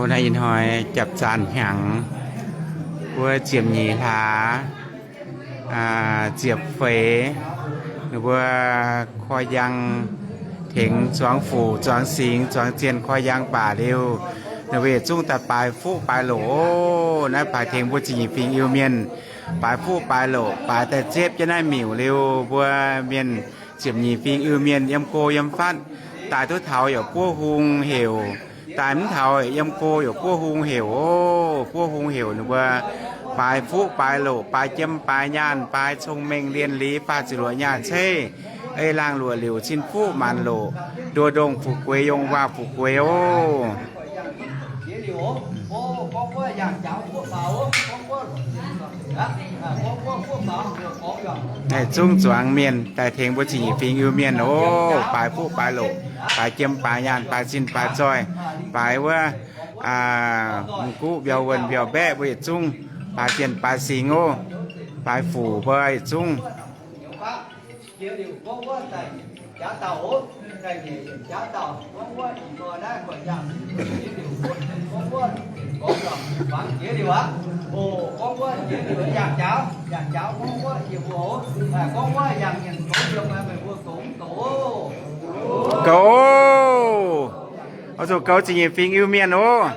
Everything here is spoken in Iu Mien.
Naaiv ih hnoi japv zaanc hnyangx, wuov ziepc nyeic hlaax, ziepc feix, ninh mbuo korv njang tengx zuangx fuc, zuangx singx, zuangx zienh korv njang baac liuz, ninh mbuo yietc zungv daaih baaix fuqv baaix loqc oc. Naaiv baaix tengx mbuo ziepc nyeic fingx Iu-Mienh baaix fuqv baaix loqc, baaix daaih ziepv jienv naaiv miuc liuz, mbuo mienh ziepc nyeic fingx Iu-Mienh yiem go yiem fatv, daaih duqv taux yaac buov hung heuc, daaih mv taux yiem go yaac buov hung heuc oc. Buov hung heuc ninh mbuo baaix fuqv baaix loqc, baaix jiem baaix nyaanh, baaix cong-mengh lienh liz, faah ziepc luoqc nyaah ceiv, ei laangh luoqc liuc cin fuqv maanc loqc, nduov ndongh fuqv gueix yongh waac fuqv gueix oc. Naaiv zungv zuangx mienh daaih tengx mbuo ziepc nyeic fingx Iu-Mienh oc. Baaix fuqv baaix loqc, baaix jiem baaix nyaanh, baaix zinh baaix zoih, baaix wuov mv guqv mbiauz wuonh mbiauz mbaeqv mbuo yietc zungv, baaix zienh baaix singx oc, baaix fuc mbuo yietc zungv. Goux, oix zuqc goux ziepc nyeic fingx Iu-Mienh oc.